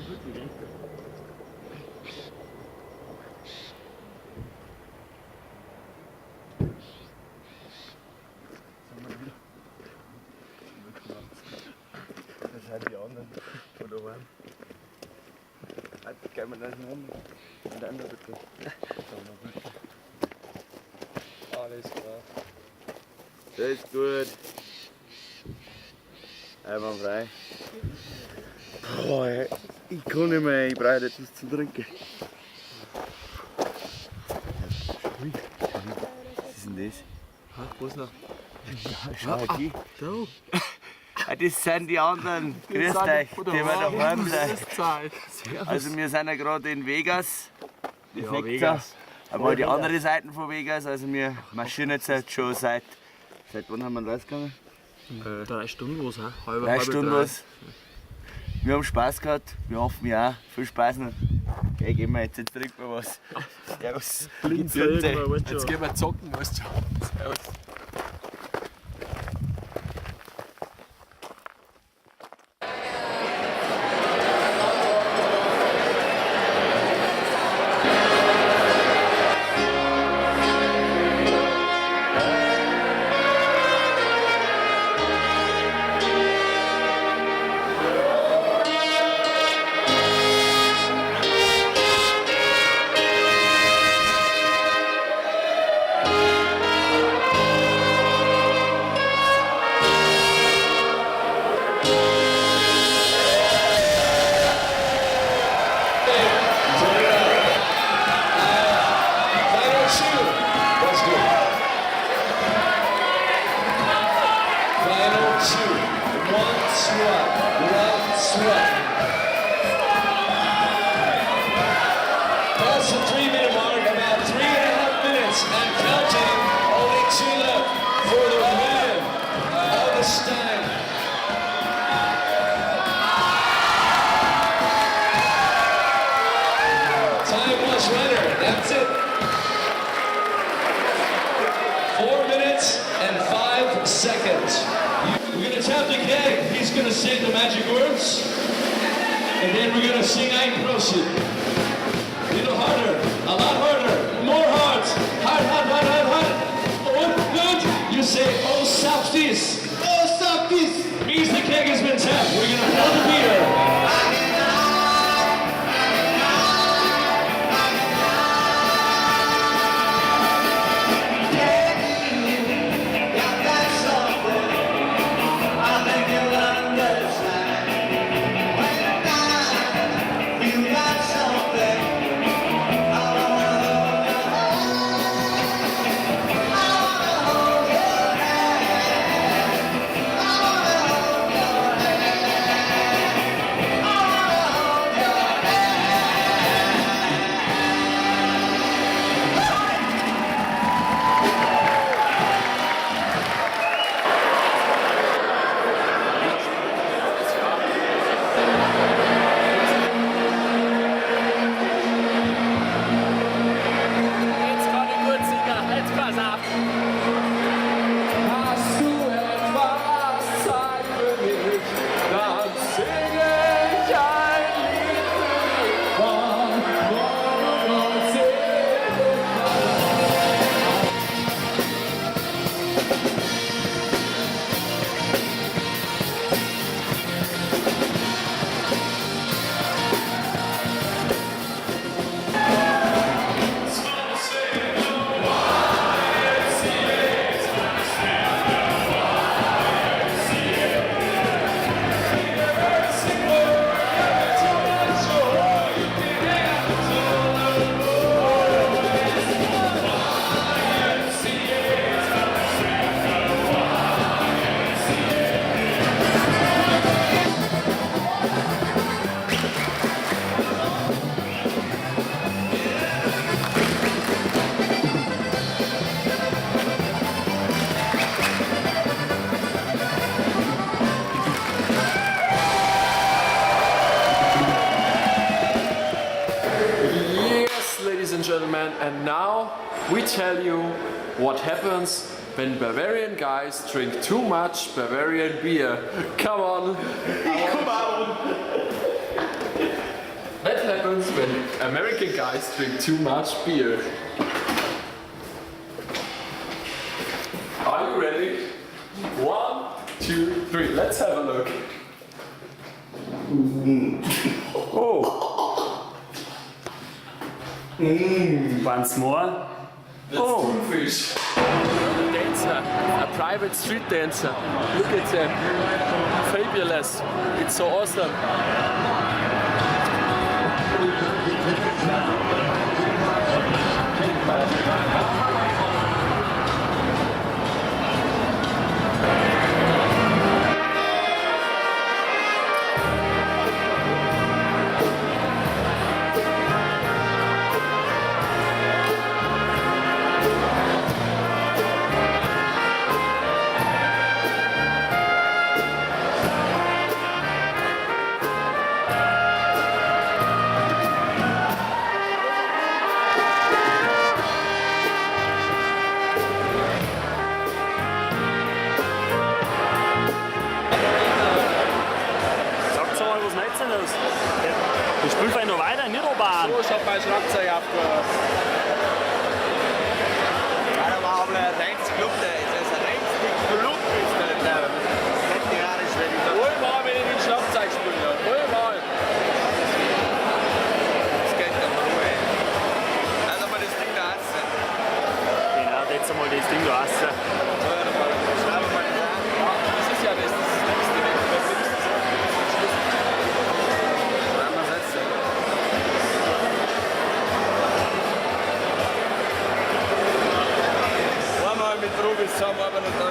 Das sind die anderen von daheim. Jetzt gehen wir das noch und dann bitte. Alles klar. Das ist gut. Einwandfrei. Boah, ey, ich kann nicht mehr, ich brauche etwas zu trinken. Was ist denn das? Was noch? Schau, die. Ah, das sind die anderen. Grüßt euch, die wir daheim sind. Also wir sind ja gerade in Vegas. Die Ja, seht ihr. Vegas. Aber die andere Seite von Vegas, also wir marschieren jetzt halt schon seit. Seit wann haben wir losgegangen? 3 Stunden was, hä? Halbe, 3 halbe Stunden drei. was. Wir haben Spaß gehabt, wir hoffen ja auch. Viel Spaß noch. Okay, gehen wir jetzt, jetzt trinken wir was. Servus. Jetzt gehen wir zocken, weißt du. Servus. Final two. Let's go. Final two. 1, 2, 1, 2. Past the 3-minute mark, about 3.5 minutes and counting. Only 2 left for the win of the Stein. Time was runner. That's it. 4 minutes and 5 seconds. We're gonna tap the keg. He's gonna say the magic words. And then we're gonna sing Ein Prosit. A little harder, a lot harder, more hearts. Hard, hard, hard, hard, hard. Oh, good. You say, oh, Saftis. Oh, Saftis. Means the keg has been tapped. We're gonna pour the beer. Jetzt kann ich gut singen. Jetzt pass auf. Hast du etwas Zeit für mich? Dann singe ich ein Lied für dich von morgen und Seligkeit. Yes, ladies and gentlemen, and now we tell you what happens when Bavarian guys drink too much Bavarian beer. Come on! Come on! happens when American guys drink too much beer. Are you ready? 1, 2, 3. Let's have a look. Oh. Once more. That's Thunfisch. A dancer, a private street dancer. Look at them. Fabulous. It's so awesome. Sagt mal, was meint denn das? Ich spiele vielleicht noch weiter in Niederbahn. So, ich hab mein Schlagzeug abgehört. Ja, da war aber ein Rechtsclub, der ist also ein Rechtsclub ist der, der Veterinarisch, wenn ich da. Hol mal, wenn ich den Schlagzeug spiele. Hol mal. Das geht doch Ruhe. Also mal das Ding da raus. Genau, jetzt einmal das Ding da raus. So, dann mal, schreiben wir mal das an. Das ist ja das, das ist das nächste. Das ist Schreiben wir es jetzt. Einmal mit Rubis zusammenarbeiten und dann